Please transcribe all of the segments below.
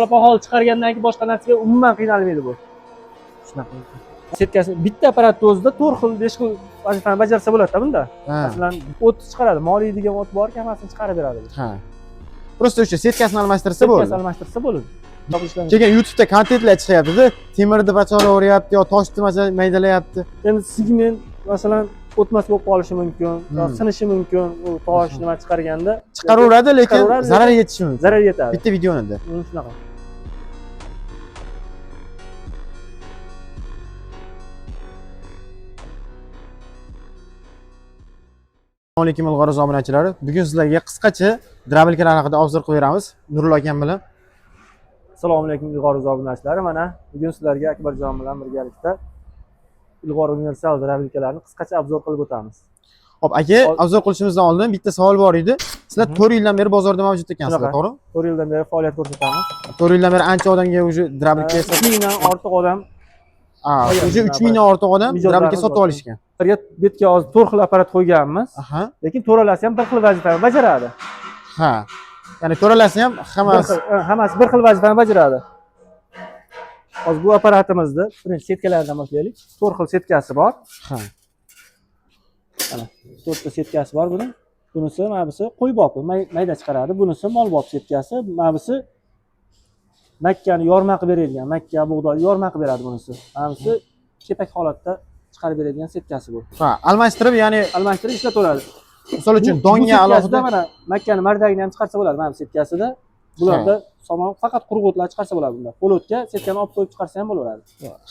Alkohol chiqargandan keyin boshqa narsaga umuman qiynalmaydi bu. Shunaqa. Setkasini bitta apparatni o'zida 4 xil, 5 xil vazifani bajarsa bo'ladi-da bunda. Masalan, o't chiqaradi, mol yeydigan o't bor, hammasini chiqarib beradi. Ha. Просто o'sha setkasini almashtirsa bo'ldi. Setkasini almashtirsa bo'ladi. Keyin YouTube'da kontentlar chiqyapti-da, temirni bacharavryapti yo toshni masalan maydalayapti. Endi segment masalan o'tmas bo'lib qolishi mumkin, sinishi mumkin, u tosh nima chiqarganda Chiqaraveradi, lekin Chiqaraveradi, zarar yetishi mumkin. Zarar yetadi. Bitta videonida. Shunaqa. Assalomu alaykum Ilg'or obunachilari. Bugun sizlarga qisqacha drabilkalar haqida obzor qilib beramiz Nurullo akam bilan. Assalomu alaykum Ilg'or obunachilari. Mana bugun sizlarga Akbarjon bilan birgalikda Ilg'or universal drabilkalarni qisqacha obzor qilib o'tamiz. Xo'p, aka, obzor qilishimizdan oldin bitta savol bor edi. Sizlar 4 yildan beri bozorda mavjud ekansizlar, Shunaqa. to'g'rimi? 4 yildan beri faoliyat ko'rsatamiz. 4 yildan beri ancha odamga уже drabilka 3000 dan ortiq odam уже 3000 dan ortiq odam Mijozlarimiz drabilka sotib bor. olishgan. Birga betga hozir 4 xil apparat qo'yganmiz, lekin to'ralasi ham bir xil vazifani bajaradi. Ha. Ya'ni to'ralasi ham hammasi Hammasi bir xil vazifani bajaradi. Hozir bu apparatimizni birinchi setkalaridan boshlaylik. 4 xil setkasi bor. Ha. Mana 4 ta setkasi bor buni. Bunisi mana busi qo'ybopi, mayda chiqaradi. Bunisi molbop setkasi, mana busi makkani yorma qilib beradigan, makka, bug'doy yorma qilib beradi bunisi. Mana busi kepak holatda chiqarib beradigan setkasi bu. Ha, almashtirib, ya'ni Almashtirib ishlataveradi. Misol uchun Bu donga setkasida alohida mana makkani mardagini ham chiqarsa bo'ladi mana bu setkasida. Bularda somon faqat quruq o'tlar chiqarsa bo'ladi bunda. Qo'l o'tga setkani olib qo'yib chiqarsa ham bo'laveradi.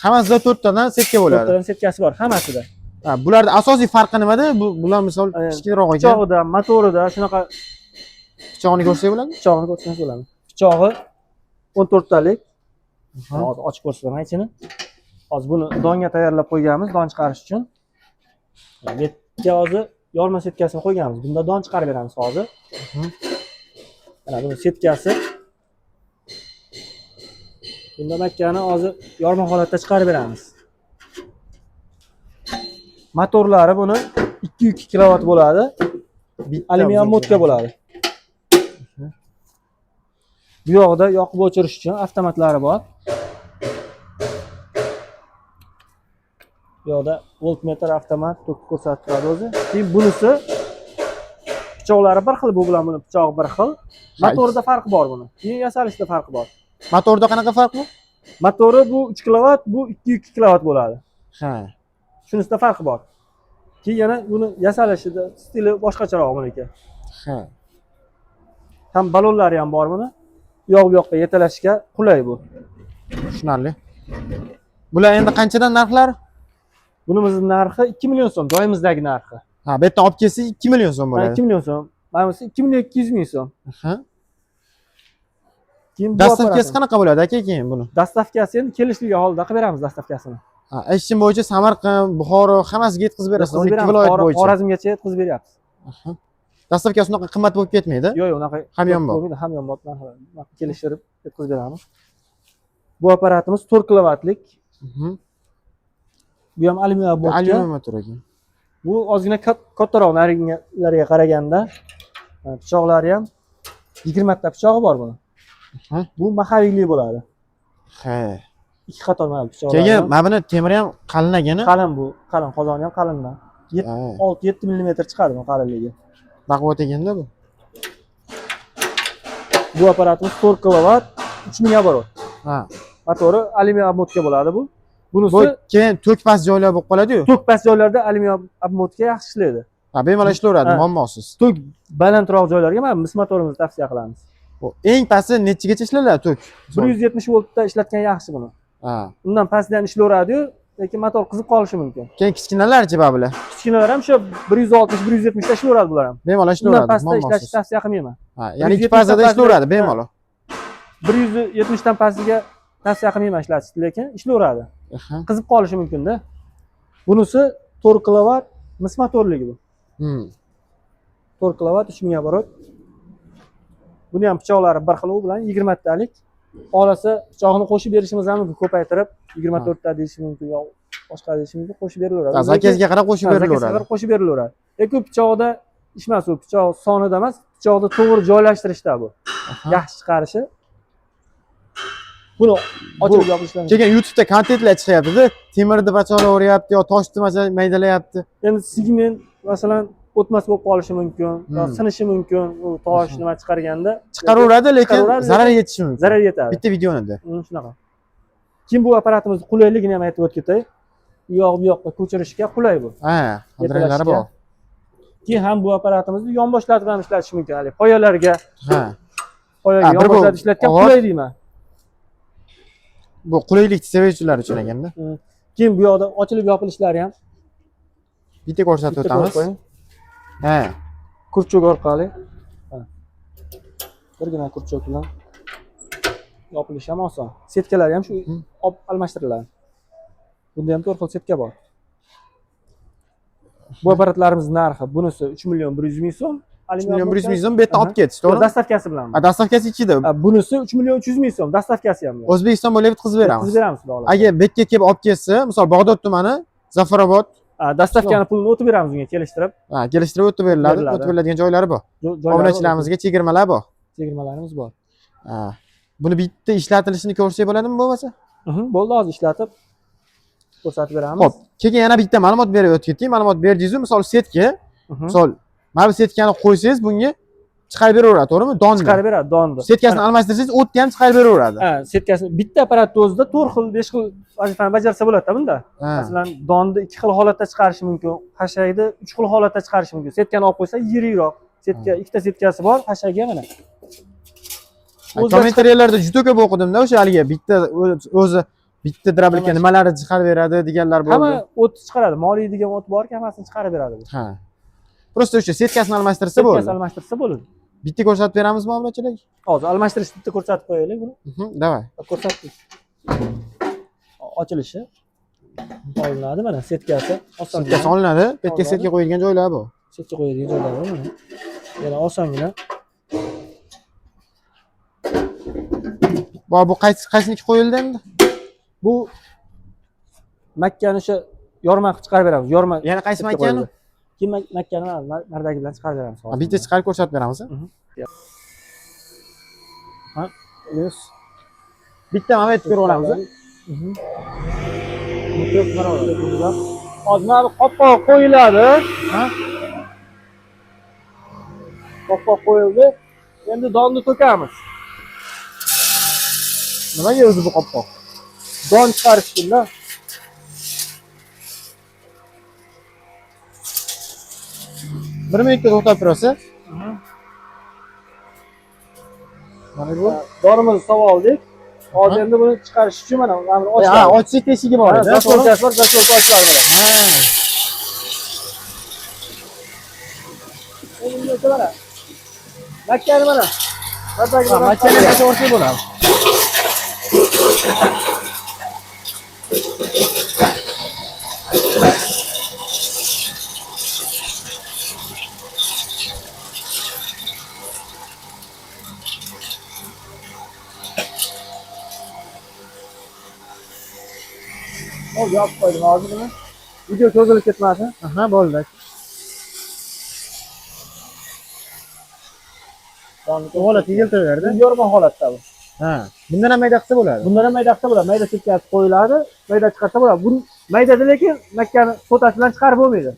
Hammasida 4 tadan setka bo'ladi. 4 tadan setkasi bor hammasida. Ha, bularda asosiy farqi nimada? Bu bular misol kichikroq ekan. Pichog'ida, motorida shunaqa. Pichog'ini ko'rsak bo'ladimi? Pichog'ini ko'rsangiz bo'ladi. Pichog'i 14 talik. Hozir ochib ko'rsataman ichini. Hozir buni donga tayyorlab qo'yganmiz, don chiqarish uchun. Bu yerga hozir yorma setkasini qo'yganmiz. Bunda don chiqarib beramiz hozir. Mana buni setkasi. Bunda makkani hozir yorma holatda chiqarib beramiz. Motorlari buni 2.2 kilovat bo'ladi. Alyumin motka bo'ladi. Bu yoqda yoqib o'chirish uchun avtomatlari bor. Bu yoqda voltmetr avtomat tok ko'rsatib turadi o'zi. Keyin bunisi pichoqlari bir xil, bu bilan buni pichog'i bir xil. Motorida farqi bor buni. Keyin yasalishida farqi bor. Motorda qanaqa farq bor? Motori bu 3 kilovat, bu 2.2 kilovat bo'ladi. Ha. Shunisida farqi bor. Keyin yana buni yasalishida stili boshqacharoq buniki. Ha. Ham ballonlari ham bor buni. U yoq bu yoqqa yetalashga qulay bu. Tushunarli. Bular endi qanchadan narxlari? Bunimizning narxi 2 million so'm, joyimizdagi narxi. Ha, bu yerdan olib kelsak 2 million so'm bo'ladi. 2 million so'm. Mana bunisi 2 million 200 ming so'm. Ha. Keyin bu Dastavkasi apparatimiz. qanaqa bo'ladi aka keyin buni? Dastavkasi endi kelishilgan holda qilib beramiz dastavkasini. Ha, aytishim bo'yicha Samarqand, Buxoro hammasiga yetkazib berasiz, Yetkazib 12 beramiz. viloyat bo'yicha. Xorazmgacha yetkazib beryapmiz. Dastavkasi unaqa qimmat bo'lib ketmaydi. Yo'q, yo'q, unaqa Hamyonbop. bo'lmaydi, hamyonbop narxi kelishtirib yetkazib beramiz. Bu apparatimiz 4 kilovatlik. Bu ham alyumin motka. Alyumin motor ekan. Bu ozgina kattaroq narigilarga qaraganda, pichoqlari ham 20 ta pichog'i bor buni. Bu maxavikli bo'ladi. Ha. 2 qator mana pichoqlari. Keyin mana buni temiri ham qalin ekan. Qalin bu, qalin qozoni ham qalindan. 6-7 millimetr chiqadi bu qalinligi. Baquvvat ekanda bu. Bu apparatimiz 4 kilovat, 3000 оборот. Ha. Motori alyumin obmotka bo'ladi bu. Bunisi Bu keyin tok past joylar bo'lib qoladi-yu. tok past joylarda alyumin obmotka yaxshi ishlaydi. Ha, bemalol ishlayveradi, muammosiz. Tok balandroq joylarga mana mis motorimizni tavsiya qilamiz. Bu eng pasti nechigacha ishlanadi tok? 170 voltda ishlatgan yaxshi buni. Ha. Undan pastda ham ishlayveradi-yu, lekin motor qizib qolishi mumkin. Keyin kichkinalarchi bular. Kichkinalar ham shu 160, 170 ta ishlayveradi bular ham. Bemalol Undan ishlayveradi, pastda ishlatishni muammosiz. tavsiya qilmayman. Ha, ya'ni ikki 170 fazada dan ishlayveradi pastda- bemalol. 170 dan pastiga tavsiya qilmayman ishlatishni, lekin ishlayveradi. Qizib qolishi mumkin-da. Bunisi 4 kilovat mis motorligi bu. 4 kilovat 3000 оборот. Buni ham pichoqlari bir xil, u bilan 20 talik. Xohlasa pichog'ini qo'shib berishimiz ham mumkin, ko'paytirib 24 ta deyish mumkin yo boshqa deyish mumkin, qo'shib berilaveradi. Zakazga qarab qo'shib Zakazga berilaveradi. qarab qo'shib berilaveradi. Lekin pichoqda ish emas u, pichoq sonida emas, pichoqni to'g'ri joylashtirishda bu. Yaxshi chiqarishi. Buni ochilib yopilishlari. Keyin YouTube'da kontentlar chiqyapti-da, temirni pachoqlaveryapti yo toshni masalan maydalayapti. Endi segment masalan o'tmas bo'lib qolishi mumkin, yo sinishi mumkin, u tosh nima chiqarganda. Chiqaraveradi, lekin Chiqaraveradi, zarar lekin yetishi mumkin. Zarar yetadi. Bitta videonida. Shunaqa. Keyin bu apparatimiz qulayligini ham aytib o'tib ketay. U yoq bu yoqqa ko'chirishga qulay bu. Ha, xonadonlari bor. Keyin ham bu apparatimizni yonboshlatib ham ishlatish mumkin. Hali poyalarga, Ha. poyaga Ha, bir bu yonboshlatib ishlatgan og'ir. qulay deyman. Bu qulaylik sevuvchilar uchun ekanda. Keyin bu yoqda ochilib yopilishlari ham Bitta ko'rsatib bitta ko'rib o'tamiz. qo'ying. Ha. Kurchok orqali. Mana. Birgina kurchok bilan yopilishi ham oson. Setkalari ham shu olib almashtiriladi. Bunda ham 4 xil setka bor. Bu apparatlarimiz narxi bunisi 3 million 100 ming so'm. 3 million 100 ming so'm bu yerdan olib ketish, To'g'ri, to'g'rimi? Dastavkasi bilan. Ha, dastavkasi ichida. Ha, bunisi 3 million 300 ming so'm, dastavkasi ham bor. O'zbekiston bo'ylab yetkazib beramiz. Yetkazib beramiz, xudo xohlasa. Agar bu yerga kelib olib kelsa, misol Bag'dod tumani, Zafarobod, Ha, dastavkani pulini o'tib beramiz unga kelishtirib. ha, kelishtirib o'tib beriladi, Beriladi. o'tib beriladigan joylari bor. Joylari bor. Obunachilarimizga chegirmalar bor. Chegirmalarimiz bor. Ha. Buni bitta ishlatilishini ko'rsak bo'ladimi bo'lmasa? Bo'ldi, hozir ishlatib ko'rsatib beramiz. Xo'p, keyin yana bitta ma'lumot berib o'tib ketdik. Ma'lumot berdingiz-ku, misol setka, misol mana bu setkani qo'ysangiz bunga chiqarib beraveradi, to'g'rimi? Donni. Chiqarib beradi donni. Setkasini almashtirsangiz o'tni ham chiqarib beraveradi. Ha, setkasini bitta apparatni o'zida 4 xil, 5 xil vazifani bajarsa bo'ladi-da bunda. Ha. Masalan, donni 2 xil holatda chiqarish mumkin, xashakni 3 xil holatda chiqarish mumkin. Setkani olib qo'ysa yirikroq. Setka, ikkita setkasi bor, xashagi mana. Ha, kommentariyalarda juda ko'p o'qidimda o'sha haligi bitta o'zi bitta drablka nimalarni chiqarib beradi deganlar bo'ldi. Hamma o't chiqaradi. Moliydigan o't borki, hammasini chiqarib beradi bu. Ha. Просто o'sha setkasini almashtirsa Setkasi bo'ldi. almashtirsa bo'ladi. Bitta ko'rsatib beramizmi obunachilarga? Hozir almashtirishni bitta ko'rsatib qo'yaylik buni. Давай. Ko'rsatdik. Ochilishi olinadi mana setkasi. Osongina. Setkasi olinadi, bu yerga Olinadi. setka qo'yilgan joylar bu. Setka qo'yadigan joylari bor mana. Yana osongina. Bu qaysiniki qo'yildi endi? Bu makkani o'sha yorma qilib chiqarib beramiz. Yorma. Yana qaysi setka makkani? qo'yildi. Keyin makkani nardagi bilan chiqarib beramiz. Ha, bitta chiqarib ko'rsatib beramiz. Ha, yes. Bitta mana bu yerga ko'rib olamiz. Hozir mana bu qopqoq qo'yiladi. Ha? Qopqoq qo'yildi. Endi donni to'kamiz. Nimaga o'zi bu qopqoq? Don chiqarish uchun-da. Bir minutga to'xtab turasiz. Mana bu. Donimizni solib oldik. Hozir endi buni chiqarish uchun mana buni ochiladi. Ha, ochsak teshigi bor edi. Zaslonkasi bor, zaslonka ochiladi mana. Ha. Endi esa mana. Makkani mana. Ha, makkani qancha olsak bo'ladi? Hozir yopib qo'ydim hozir buni. Video cho'zilib ketmasin. Aha, bo'ldi. Bu holat yig'iltaverdi. Bu yorma holatda bu. Ha. Bundan ham mayda qilsa bo'ladi. Bundan ham mayda qilsa bo'ladi. Mayda setkasi qo'yiladi, mayda chiqarsa bo'ladi. Bu maydada lekin makkani sotasi bilan chiqarib bo'lmaydi.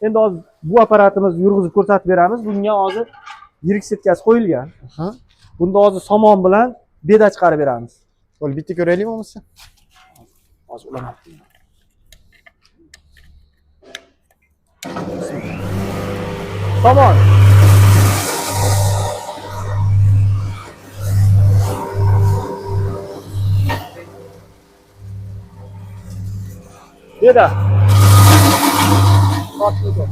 Endi hozir bu apparatimizni yurg'izib ko'rsatib beramiz. Bunga hozir yirik setkasi qo'yilgan. Bunda hozir somon bilan beda chiqarib beramiz. Bo'ldi, bitta ko'raylik bo'lmasa. Hozir ulaman. Somon. Beda. Tortib.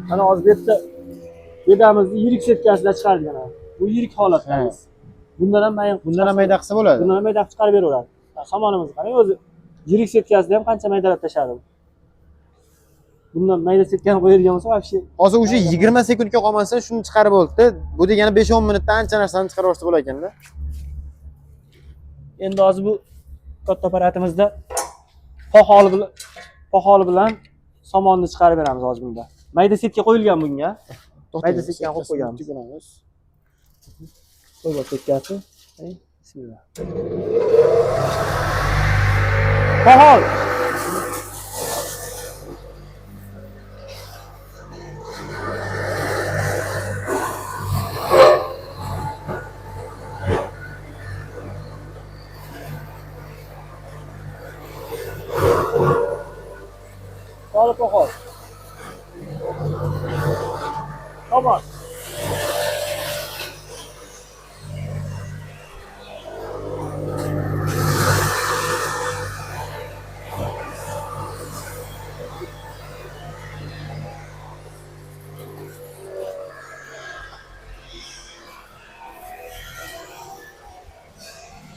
Mana hozir bu yerda bedamizni yirik setkasida chiqardik mana. Bu yirik holatda. Bundan ham mayin, Bundan ham mayda qilsa bo'ladi. Bundan ham mayda qilib chiqarib beraveradi. Somonimizni qarang, o'zi yirik setkasida ham qancha maydalab tashladi. Bundan mayda setkani qo'yadigan bo'lsa, вообще Hozir уже 20 sekundga qolmasa shuni chiqarib bo'ldi-da. Bu degani 5-10 minutda ancha narsani chiqarib olsa bo'lar ekanda. Endi hozir bu katta apparatimizda poxoli bilan somonni chiqarib beramiz hozir bunda. Mayda setka qo'yilgan bunga. Mayda setkani qo'yib qo'yganmiz. Tugunamiz. Qo'yib setkasi. Ey, bismillah. Poxol. Poxol, poxol. Tamam.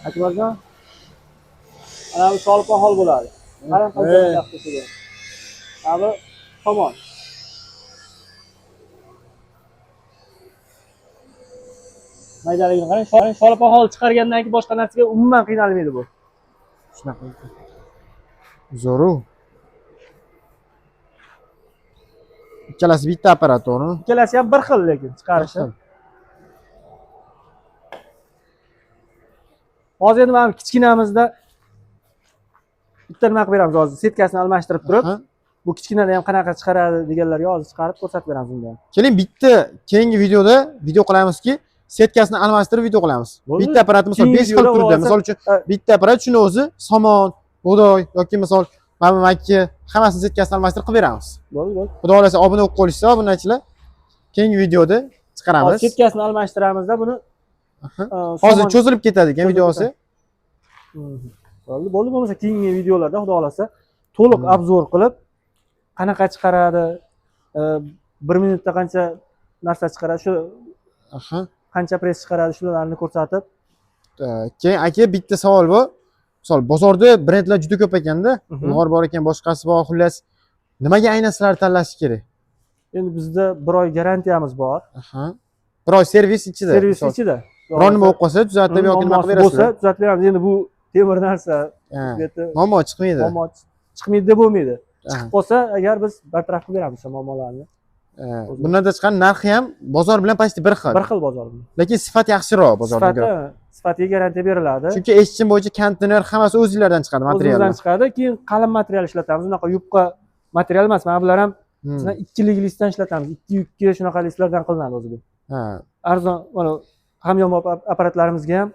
Akbarjon. Ana bu solib hol bo'ladi. Qarang qancha tafsisiga. Ana bu somon. Maydaligini qarang. Solib hol chiqargandan keyin boshqa narsaga umuman qiynalmaydi bu. Shunaqa. Zo'ru. Ikkalasi bitta apparat, to'g'rimi? Ikkalasi ham bir xil lekin chiqarishi. Hozir endi mana bu kichkinamizda bitta nima qilib beramiz hozir setkasini almashtirib turib, bu kichkinada ham qanaqa chiqaradi deganlarga hozir chiqarib ko'rsatib beramiz unda ham. Keling bitta keyingi videoda video qilamizki, setkasini almashtirib video qilamiz. Bo'ldi. Bitta apparat misol Keyingi 5 xil videoda turda, bo'lsa- misol uchun Ha. bitta apparat shuni o'zi somon, bug'doy yoki misol mana makka hammasini setkasini almashtirib qilib beramiz. Bo'ldi, bo'ldi. Xudo xohlasa obuna bo'lib qo'yishsa obunachilar keyingi videoda chiqaramiz. Hozir setkasini almashtiramizda buni. Aha. Somon- Hozir cho'zilib ketadi ekan Cho'zilib videosi. Mhm. Bo'ldi, bo'ldi bo'lmasa keyingi videolarda xudo xohlasa to'liq obzor qilib qanaqa chiqaradi, bir minutda qancha narsa chiqaradi, shu Aha. qancha press chiqaradi, shularni ko'rsatib. Keyin aka bitta savol bor. Misol bozorda brendlar juda ko'p ekanda. Mhm. Ilg'or bor ekan, boshqasi bor, xullas. Nimaga aynan sizlar tanlash kerak? Endi bizda bir oy garantiyamiz bor. Aha. Bir oy servis ichida. Servis Misol, ichida. Biron nima bo'lib qolsa tuzatib yoki nima qilib Muammosi bo'lsa berasizlar. tuzatib beramiz. Endi bu temir narsa, Ha. bu yerda Muammo chiqmaydi. muammo chiqmaydi deb bo'lmaydi. Ha. Chiqib qolsa agar biz bartaraf qilib beramiz o'sha muammolarni. Ha. Bundan tashqari narxi ham bozor bilan почти bir xil. Bir xil bozor bu. Lekin sifat yaxshiroq bozordan Sifati, ko'ra. sifatiga garantiya beriladi. Chunki eshitishim bo'yicha konteyner hammasi o'zinglardan chiqadi O'zimizdan materiallar. chiqadi. Keyin qalin material ishlatamiz. Unaqa yupqa material emas. Mana bular ham masalan ikkilik listdan ishlatamiz. 2 2 shunaqa listlardan qilinadi o'zi bu. Ha. Arzon mana hamyonbop apparatlarimizga ham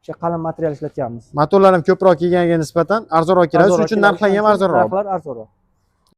o'sha qalin material ishlatganmiz. Motorlar ham ko'proq kelganiga nisbatan arzonroq keladi. Shuning Arzonroq uchun keladi. narxlar ham arzonroq. Narxlar arzonroq.